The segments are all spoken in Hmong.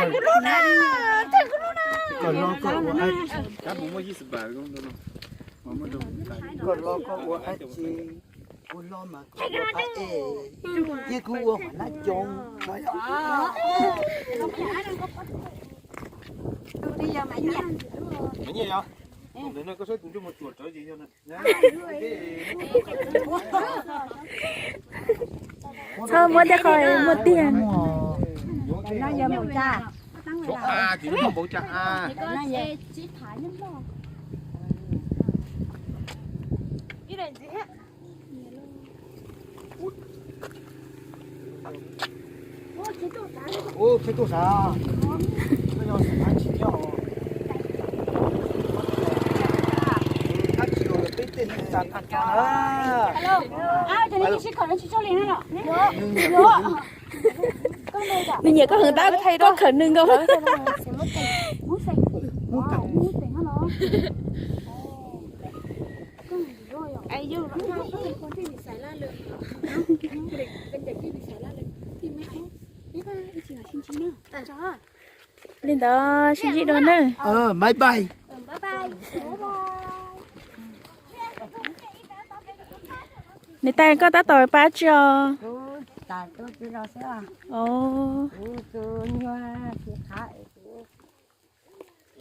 Koj los koj ua dab tsi? Koj los koj ua dab tsi? Kuv los mas koj ua dab tsi? Thiab kuv ua hua nab coob. Txhob muab tej qho muaj tiag. Ub, tsis tuaj sav, koj yog xav tsis thiab os. Tab sis peb tej neeg txav tag tag na. Nws nyiam koj heev tab, koj khawm nws nkaus. Li ntawd sib ntsib dua na. Bye bye. Niam tais, koj tab tom pab tsi os?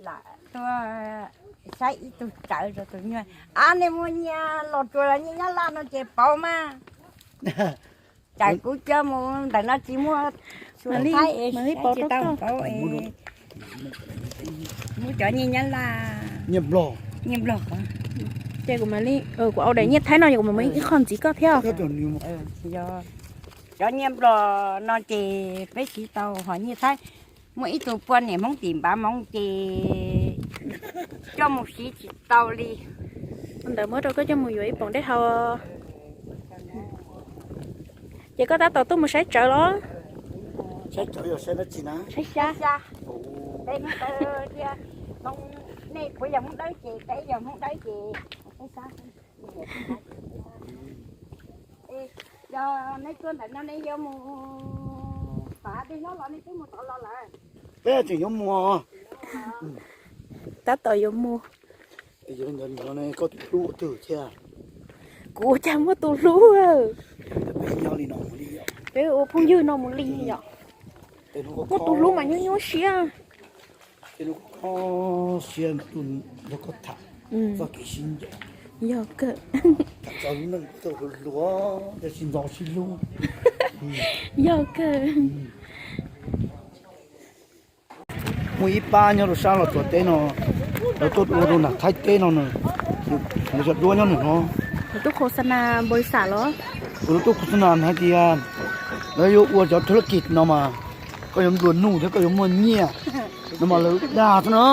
Lam tuaj saib ib tug tsawv rau tus nyuag. Ab, nej muaj nyiaj los tsuas los nyiaj Nyab Laj no ces pauv mas. Tsawv kuv coj mus ntawm no tsis muaj, tsis tau pauv es muab cov nyiaj Nyab Laj, nyiaj Nplog. Ces kuv, kuv au daim nyiaj Thaib no ces kuv mam ib qho ntxiv koj thiab. Cov nyiaj Nplog no ces peb siv tau, ho nyiaj Thaib muaj ib tug poj niam Hmoob tim npav Hmoob ces coj mus siv tsis tau li. Ntawd muab rau koj coj mus yuav ib poom dej haus. Ces koj tab tom tuaj mus saib tsawv los? Saib tsawv yog saib dab tsi na? Saib xyab. Nej puas yog Hmoob Dawb ces peb yog Hmoob Dawb ces saib xyab. Yog nej tuaj ntawm no nej yuav mus fav dej hlob los nej twb mus tod los lawm? Peb tseem yuav mus. Tab tom yuav mus. Koj tus hlub ua twg thiab? Kuv ua cas muaj tus hlub? Peb ua phooj ywg no mus li yom. Muaj tus hlub mas nyuaj nyuaj siab. Siab nrog koj tham txoj kev sib nco. Yog kawg. Tham txog lub neej txoj hluas hluas, sib nco sib hlub. Yog kawg. Muaj ib pab nyob rau sab Los Tsuas teb no, lawv tuaj ua rau nram Thaib teb no na, lawv cov duab nyob nram no. Lawv tuaj khos xa nas npau li xam los? Lawv tuaj khos xa nas hais tias lawv yuav ua cov thab laj kis no mas koj yuav nplua nuj thiab koj yuav muaj nyiaj no mas lawv dag xwb na.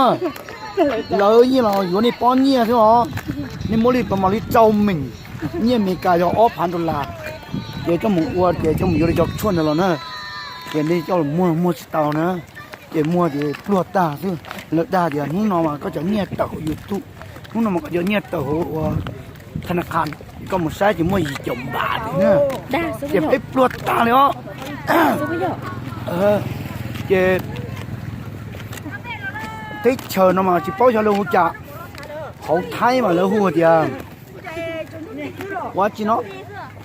Lawv yeej los yuav nej pob nyiaj xwb os. Nej muab li pas mam li rau meem, nyiaj Amelikas yog ob phav dollar, ces coj mus ua ces coj mus yuav li cov tshuaj ntawd los na, ces nej coj los muag muag tsis tau na, ces muag ces pluag tag xwb. Lawv dag tias hnub no mas koj cov nyiaj tawm hauv YouTube, hnub no mas koj cov nyiaj tawm hauv ua tha na kha, koj mus saib ces muaj yim caum npam na. Ces peb pluag tag li os. Ces teb chaws no mas tsis paub xyov lawv hu cas, hauv Thaib mas lawv hu tias, ua tsi no,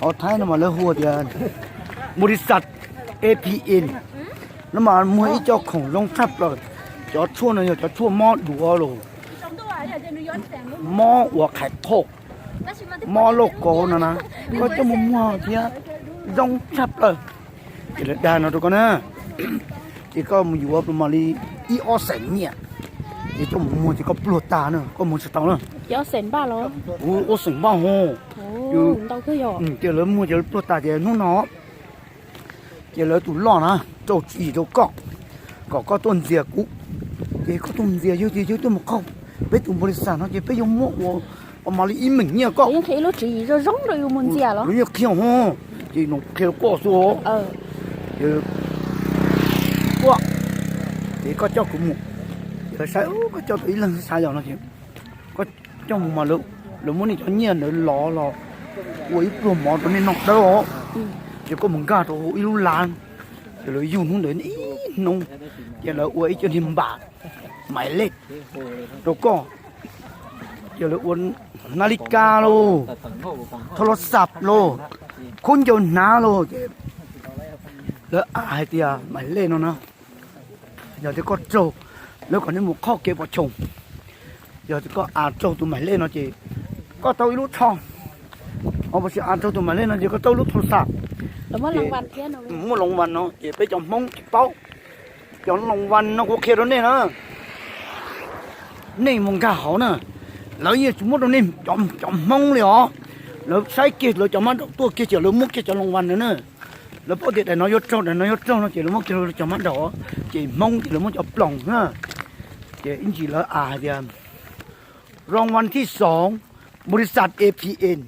hauv Thaib no mas lawv hu tias npaus lis xas A P N no mas muag ib co khoom zoo tshaj plaws. Cov tshuaj no yog cov tshuaj mob duav los, mob ua qhais qhauj, mob lauj kaub no na, koj coj mus muag thiab zoo tshaj plaws. Ces lawv dag no rau koj na, ces koj mus yuav pas mam li ib ob xeem nyiaj, ces coj mus muag ces koj pluag tag na, koj muag tsis tau na. Ob xeem npaj ho, ces lawv muag ces lawv pluag tag ces hnub no ces lawv tus loj na rau tswv yim rau koj, kom koj tuaj ntxias kuv. Ces koj tuaj ntxias yawg ces yawg tuaj mus qaug peb tus npaus lis xas no ces peb yuav muab ua pas mam li ib meem nyiaj koj. Lawv yeej qhia ho, ces no qhia rau koj xwb. Ces koj coj kuv mus, ces lawv saib koj coj tau ib leeg xav yog no ces koj coj mus mas lawv muab nej cov nyiaj ntawd lov los ua ib pluag mov rau nej noj dawb os. Ces koj mus nkag rau hauv ib lub lav, Ces lawv yug hnub ntawd ib hnub, ces lawv ua ib co niag npam, maiv lej rau koj. Ces lawv ua nas li kas los, thos los xav los, khaub ncaws hnav los, ces lawv av hais tias maiv lej no na, yog tias koj raug, lawv kom nej mus qhoj kev pov choo. Yog tias koj av raug tus maiv lej no ces koj tau ib lub tsho, ho puas sis av raug tus maiv lej no ces koj tau ib lub thos xav. Muaj loos vas no ces peb cov Hmoob tsis paub. Cov loos vas no kuv qhia rau nej na, nej mus nkag hauv na, lawv yeej tsis muab rau nej cov Hmoob li os. Lawv saib kiag lawv cov mab daum tuaj kiag ces lawv muab kiag cov loos vas ntawd na. Lawv paub tias daim no yuav raug, daim no yuav raug no ces lawv muab kiag cov mab daum, ces Hmoob ces lawv muab cov ploos na. Ces ib ntsis lawv av hais tias รางวัลที่สอง บริษัท เอพีเอ็น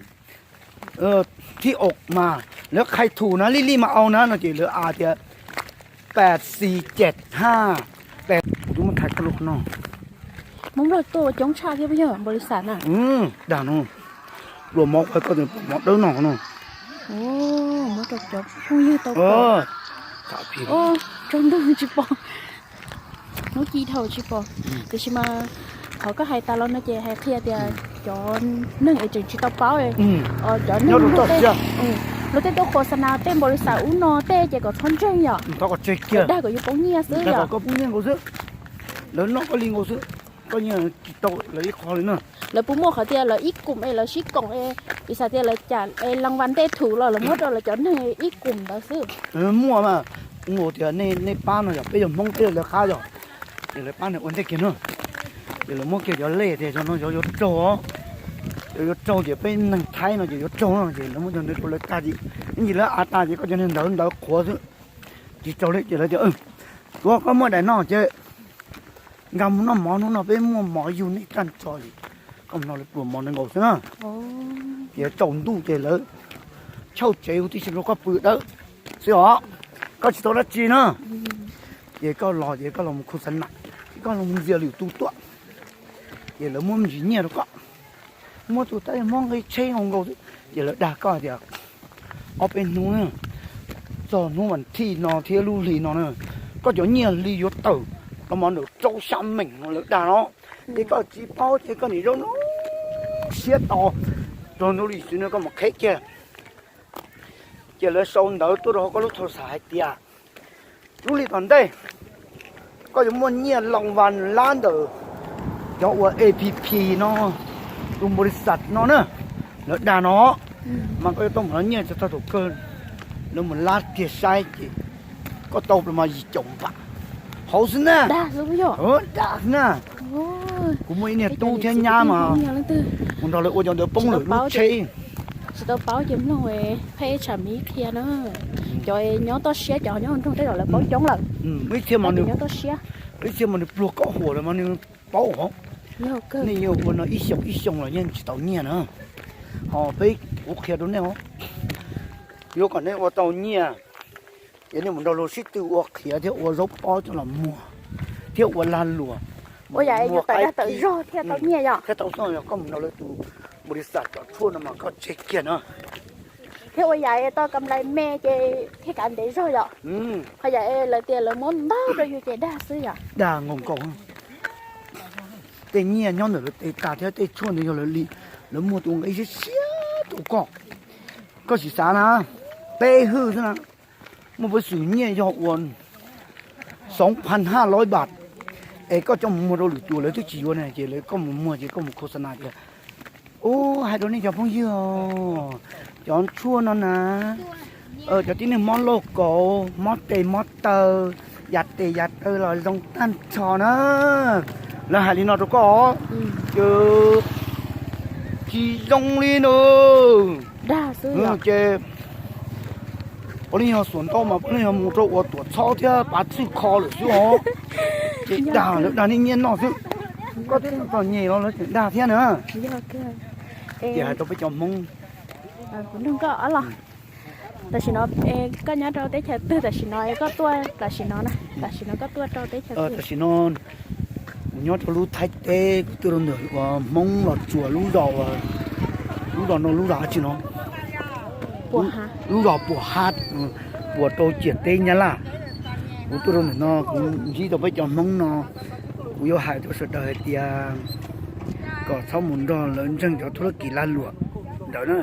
ที่ออกมา lawv qhia thum na, lij lij mas au na no ces lawv av tias แปดสี่เจ็ดห้า Hmoob Nplog tuaj ua coob tshaj thiab yog npaum li xav na. Dag no, pluas mov, koj pluas mov dawb no no. Muab rau cov phooj ywg tau pom. Tsaus ntuj tsis pom, hnub ci dhau tsis pom. Tiam sis mas qhov koj hais tas los no ces hais qhia tias cov neeg es tseem tsis tau paub, cov neeg luag tej tuaj qhuas xa nas tej npaum li xav ub no tej ces kom txhob ntseeg yom. Dag kom yus poob nyiaj xwb yom. Lawv noj koj li nkaus xwb, koj nyiaj tsis tau lawv ib qho li na. Lawv puas muaj qhov tias lawv ib kum es lawv sib koom es, piv xam tias lawv cam es las vas ntej thum los lawv muab rau lawv cov neeg ib kum ntawd xwb. Muaj mas, ua tias nej pab no yog peb yog Hmoob peb yog lawv qab yog, ces lawv pab nws ua ntej kiag na. Ces lawv muab kiag cov lej tias cov no yog yuav raug, cov yuav raug ces peb neeg Thaib no ces yuav raug no ces lawv muab cov ntawd rau lawv tag ces ib ntsis lawv av tas ces koj cov neeg ntawd ntawd qhuav xwb, tsis raug li ces lawv tias, tuav koj muaj daim no ces nkag mus noj mov, hnub no peb muaj mov yug nej tag nrho li. Koj mus no lawv pluas mov nkaus xwb na. Ces tsaus ntuj ces lawv chauj tsev huv tib si rau koj pw dawb xwb os, koj tsis tau dab tsi na. Ces koj los ces koj los mus khu xav nam, ces koj los mus ntxias lwm tus tuaj, ces lawv muab me ntsis nyiaj rau koj. Muab tus tab muab nqi tsheb nkaus nkaus xwb ces lawv dag koj tias ob peb hnub, txog hnub vas thij no thiab lub hli no na, koj cov nyiaj hli yuav tawm los mas ntawm rau xya meem no lawv dag no. Ces koj tsis paub ces koj nim zaub no siab to rau ntu li xwb no koj mus qheb kiag. Ces lawv sau ntawv tuaj rau hauv koj lub thauj xam hais tias lub hli tom ntej koj yuav muaj nyiaj las vas lab ntawm cov uas A P P no, tus npaus lis xas no na, lawv dag no, mas koj yuav tau mus lov nyiaj txog thaum kawg lawv mus lab tiag saib ces koj tau mas yim caum npam hauv xwb na. Dag xwb na. Kuv muaj ib niag tub thiab nyab mas mus nrog lawv ua cov ntawd poob lawm lub tsheb. Tsis tau paub ces mloog pheej tsham miv qhia na. Cov nyob toj siab cov nyob nroog tej zaum lawv paub coob lawm. Ib txhia mas nws, ib txhia mas nws pluag koj huam lawm mas nws paub hov. Nej yuav ua no ib xyoos ib xyoos los yeej tsis tau nyiaj na. Ho peb kuv qhia rau nej os, yuav kom nej ua tau nyiaj, ces nej mus nrog luag sib tw ua qhiav thiab ua zaub pob coj los muag thiab ua lag luam, ua yam ua yus tawm dag tawm zog thiaj tau nyiaj yom. Thiab tau xoj yog koj mus nrog lawv tus npaus lis xas cov tshuaj no mas koj tseg kiag na. Thiab ua yam tau kam lais me ces thiaj kav ntev zog yom. Ho yam lawv tias lawv muab ntau rau yus ces dag xwb yom. Dag nkaus nkaus. Tej nyiaj nyob ntawm lawv tes tas thiab tej tshuaj ntawd yog lawv li, lawv muag tus nqi siab siab rau koj. Koj sim xav na, peb hwj xwb na, muaj peev xwm nyiaj yog ua xoov pha haj loib npam, es koj coj mus muag rau lwm tus lawv twb tsis yuav na, ces lawv koj mus muag ces koj mus khos xa nas tias, ub, hais rau nej cov phooj ywg, cov tshuaj no na, cov tib neeg mob lauj kaub, mob tes mob taw, yam tes yam taw los zoo tag nrho na. Lawv hais li no rau koj, ces tsis zoo li na. Ces puav leej yog xuas ntau mas puav leej yog mus rau uas tuam txhob thiab pav txwj kho lawm xwb os. Ces dag lawv dag nej nyiaj noj xwb. Koj twb txom nyem los lawv tseem dag thiab na. Ces hais rau peb cov Hmoob, kuv nug koj los, tam sim no koj nyob rau teb chaws twg? Tam sim no koj tuaj tam sim no na, tam sim no koj tuaj rau teb chaws twg? Tam sim no kuv nyob rau lub Thaib teb, kuv tuaj rau ntawm uas Hmoob Los Tsuas lub zos, lub zos no lub zos dab tsi no? Lub zos Puas Hab, puas rau ciam teb Nyab Laj. Kuv tuaj rau ntawm no kuv ntsib tau peb cov Hmoob no, kuv yuav hais rau sawv daws hais tias kom txhob mus nrog lawv ntseeg cov thub lab kis lag luam ntawd na.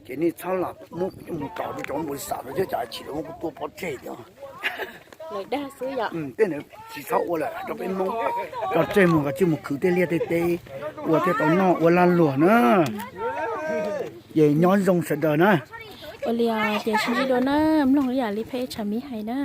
Ces nej txhob lam muab mus tom rau cov npau xav rau thiab cas chim lawv muab kuv tua pov tseg tias. Tej ntawd tsis txhob ua lawm rau peb Hmoob, tso tseg mus kom tsij mus khwv tej liaj tej teb ua thiaj tau noj ua lag luam na. Ces nyob zoo sawv daws na. Ua li ces sib ntsib dua na, mloog ib yam li pheej tshav miv hais na.